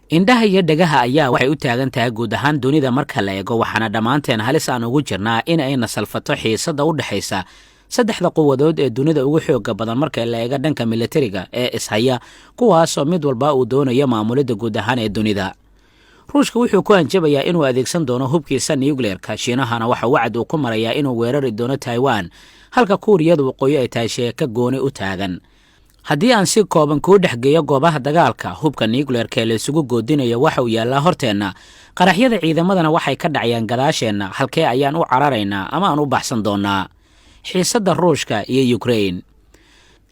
Indhaha iyo dhegaha ayaa waxay u taagan tahay guud ahaan dunida marka la eego, waxaana dhammaanteen halis aan ugu jirnaa in ay nasalfato xiisadda u dhexaysa saddexda quwadood ee dunida ugu xooga badan marka la eego dhanka militariga ee ishaya, kuwaasoo mid walba uu doonayo maamulidda guud ahaan ee dunida. Ruushka wuxuu ku hanjabayaa inuu adeegsan doono hubkiisa nucleerka. Shiinahana waxa wacd uu ku marayaa inuu weerari doono Taiwan, halka Kuuriyada Waqooyi ay tahay sheeko gooni u taagan. Haddii aan si kooban kuu dhexgeeyo goobaha dagaalka, hubka nucleerka ee laysugu goodinayo waxa uu yaallaa horteenna, qaraxyada ciidamadana waxay ka dhacayaan gadaasheenna. Halkee ayaan u cararaynaa ama aan u baxsan doonnaa? Xiisadda Ruushka iyo Ukrain.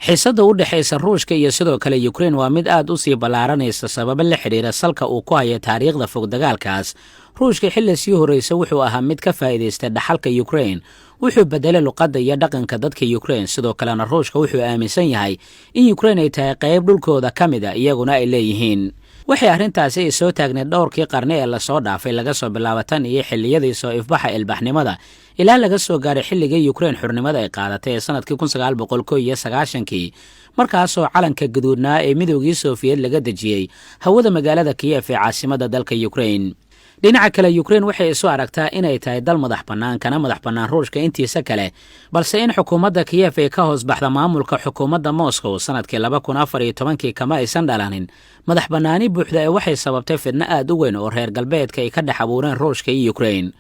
Xiisadda u dhexaysa Ruushka iyo sidoo kale Ukrain waa mid aad u sii ballaaranaysa sababo la xidhiira salka uu ku hayo taariikhda fog dagaalkaas. Ruushka xilli sii horraysa wuxuu ahaa mid ka faa'iidaystay dhaxalka Ukrain, wuxuu bedelay luqadda iyo dhaqanka dadka Ukrain. Sidoo kalena Ruushka wuxuu aaminsan yahay in Ukrain ay tahay qayb dhulkooda ka mid a, iyaguna ay leeyihiin. Waxay arrintaasi ay soo taagneed dhowrkii qarni ee lasoo dhaafay, laga soo bilaabo tan iyo xilliyadii soo ifbaxa ilbaxnimada ilaa laga soo gaaray xilligii Ukrain xurnimada ay qaadatay ee sanadkii 1991-kii, markaasoo calanka gaduudnaa ee Midoogii Sofiyeed laga dejiyey hawada magaalada Kiyef ee caasimada dalka Ukrain. Dhinaca kale, Ukrain waxay isu aragtaa inay tahay dal madax bannaan, kana madax bannaan Ruushka intiisa kale, balse in xukuumadda Kiyef ay ka hoos baxda maamulka xukuumadda Moscow sanadkii 2014-kii kama aysan dhalanin madax bannaani buuxda ee waxay sababtay fidno aad u weyn oo reer galbeedka ay ka dhex abuureen Ruushka iyo Ukrain.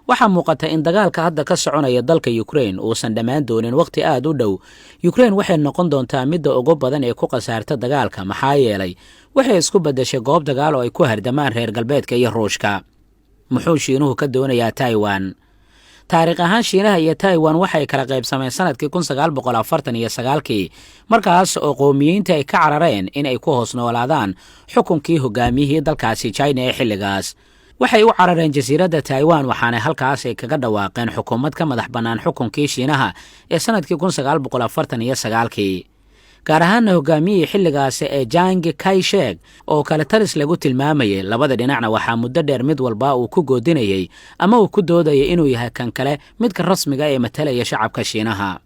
Waxaa muuqata in dagaalka hadda ka soconaya dalka Ukrain uusan dhammaan doonin wakhti aad u dhow. Ukrain waxay noqon doontaa midda ugu badan ee ku khasaarta dagaalka, maxaa yeelay waxay isku beddeshay goob dagaal oo ay ku hardamaan reer galbeedka iyo Ruushka. Muxuu Shiinuhu ka doonayaa Taiwan? Taariikh ahaan, Shiinaha iyo Taiwan waxay kala qaybsameen sanadkii 1949-kii, markaas oo qowmiyiinta ay ka carareen in ay ku hoos noolaadaan xukunkii hogaamiyihii dalkaasi China ee xilligaas. Waxay u carareen jasiiradda Taiwan, waxaana halkaas ay kaga dhawaaqeen xukuumad ka madax bannaan xukunkii Shiinaha ee sanadkii 1949-kii, gaar ahaanna hogaamiyihii xilligaasi ee Jang Kai-shek oo kale talis lagu tilmaamayay. Labada dhinacna waxaa muddo dheer mid walba uu ku goodinayey ama uu ku doodayay inuu yahay kan kale midka rasmiga ee matalaya shacabka Shiinaha.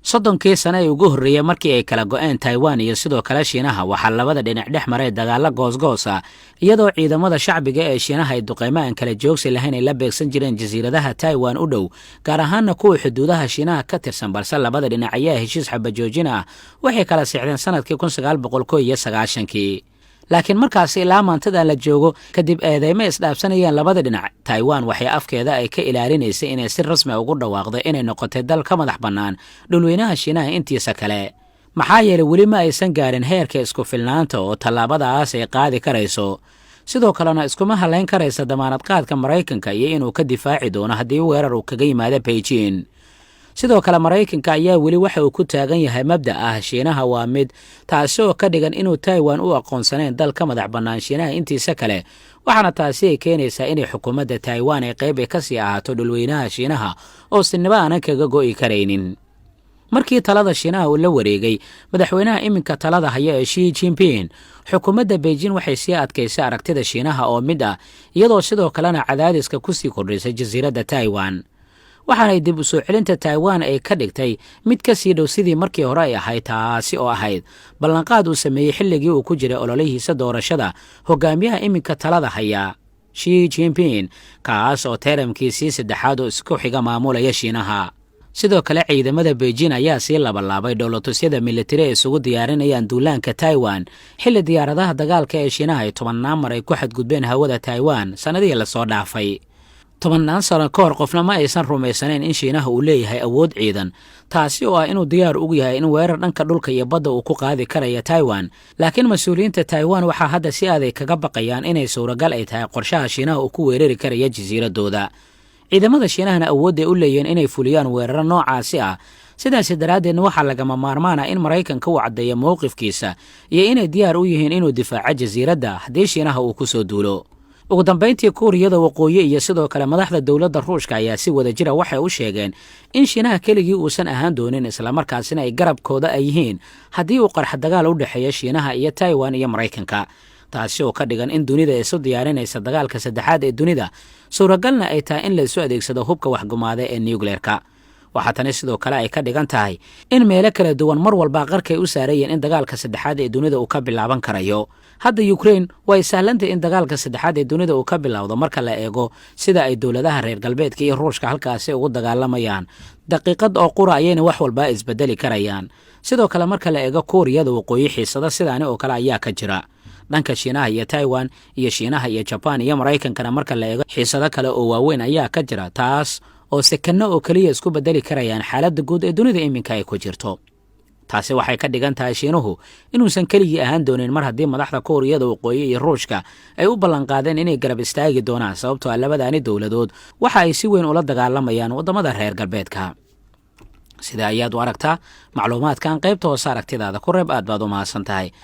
30-kii sane ee ugu horreeyey markii ay kala go'een Taiwan iyo sidoo kale Shiinaha, waxaa labada dhinac dhex maray dagaallo goosgoos ah, iyadoo ciidamada shacbiga ee Shiinaha ay duqeymo aan kala joogsi lahayn ay la beegsan jireen jasiiradaha Taiwan u dhow, gaar ahaana kuwa xuduudaha Shiinaha ka tirsan. Balse labada dhinac ayaa heshiis xabajoojin ah waxay kala sixdeen sanadkii 1991-kii. Laakiin markaasi ilaa maantadan la joogo, kadib eedeymo isdhaafsanayeen labada dhinac, Taiwan waxay afkeeda ay ka ilaalinaysay inay si rasmi ugu dhawaaqdo inay noqotay dal ka madax bannaan dhulweynaha Shiinaha intiisa kale, maxaa yeelay weli ma aysan gaarin heerka isku filnaanta oo tallaabadaas ay qaadi karayso. Sidoo kalena iskuma hallayn karaysa damaanad qaadka Maraykanka iyo inuu ka difaaci doono haddii weerar uu kaga yimaado Beijing. Sidoo kale, Maraykanka ayaa weli waxa uu ku taagan yahay mabda ah Shiinaha waa mid, taasi oo ka dhigan inuu Taiwan u aqoonsanayn dal ka madax bannaan Shiinaha intiisa kale. Waxaana taasi ay keenaysaa inay xukuumadda Taiwan ay qayb ay kasii ahaato dhulweynaha Shiinaha oo sinaba aanan kaga go'i karaynin. Markii talada Shiinaha uu la wareegay madaxweynaha iminka talada haya ee Shi Jinping, xukuumadda Beijing waxay sii adkaysay aragtida Shiinaha oo mid ah, iyadoo sidoo kalena cadaadiska kusii kordhisay jasiiradda Taiwan. Waxaanay dib u soo celinta Taiwan ay ka dhigtay mid ka sii dhow sidii markii hore ay ahayd, taasi oo ahayd ballanqaad uu sameeyey xilligii uu ku jiray ololihiisa doorashada hogaamiyaha iminka talada haya Shi Jinping, kaas oo teeramkiisii saddexaad oo isku xiga maamulaya Shiinaha. Sidoo kale, ciidamada Beijing ayaa sii labalaabay dhowlatusyada militari ay isugu diyaarinayaan duulaanka Taiwan, xilli diyaaradaha dagaalka ee Shiinaha ay tobannaan mar ay ku xadgudbeen hawada Taiwan sannadihii lasoo dhaafay. Tobannaan sano ka hor, qofna ma aysan rumaysanayn in Shiinaha uu leeyahay awood ciidan, taasi oo ah inuu diyaar ugu yahay in weerar dhanka dhulka iyo badda uu ku qaadi karaya Taiwan. Laakiin mas-uuliyiinta Taiwan waxaa hadda si aaday kaga baqayaan inay suuragal ay tahay qorshaha Shiinaha uu ku weerari karaya jasiiradooda, ciidamada Shiinahana awoodday u leeyihiin inay fuliyaan weeraro noocaasi ah. Sidaasi daraaddeedna waxaa lagama maarmaan ah in Maraykanka uu caddeeyo mowqifkiisa iyo inay diyaar u yihiin inuu difaaco jasiiradda haddii Shiinaha uu ku soo duulo. Ugu dambayntii, Kuuriyada Waqooyi iyo sidoo kale madaxda dowladda Ruushka ayaa si wada jira waxay u sheegeen in Shiinaha keligii uusan ahaan doonin, islamarkaasina ay garabkooda ay yihiin haddii uu qarxa dagaal u dhexeeyo Shiinaha iyo Taiwan iyo Maraykanka, taasi oo ka dhigan in dunida isu diyaarinaysa dagaalka saddexaad ee dunida, suuragalna ay tahay in la isu adeegsado hubka waxgumaada ee nucleerka. Waxaa tani sidoo kale ay ka dhigan tahay in meelo kala duwan mar walba qarkay u saarayeen in dagaalka saddexaad ee dunida uu ka bilaaban karayo. Hadda Ukrain way sahlantay in dagaalka saddexaad ee dunida uu ka bilowdo, marka la eego sida ay dowladaha reer galbeedka iyo Ruushka halkaasi ugu dagaalamayaan. Daqiiqad oo qura ayayna wax walba isbedeli karayaan. Sidoo kale, marka la eego Kuuriyada Waqooyi, xiisado sidaani oo kale ayaa ka jira. Dhanka Shiinaha iyo Taiwan iyo Shiinaha iyo Jabaan iyo Maraykankana marka la eego, xiisado kale oo waaweyn ayaa ka jira, taas oo sekanno oo keliya isku bedeli karayaan xaaladda guud ee dunida iminka ay ku jirto. Taasi waxay ka dhigan tahay Shiinuhu inuusan keligii ahaan doonin, mar haddii madaxda Kuuriyada Waqooyi iyo Ruushka ay u ballanqaadeen inay garab istaagi doonaan, sababtoo ah labadaani dowladood waxa ay si weyn ula dagaalamayaan waddamada reer galbeedka. Sida ayaad u aragtaa macluumaadkan? Qaybta hoose aragtidaada ku reeb. Aad baad u mahadsan tahay.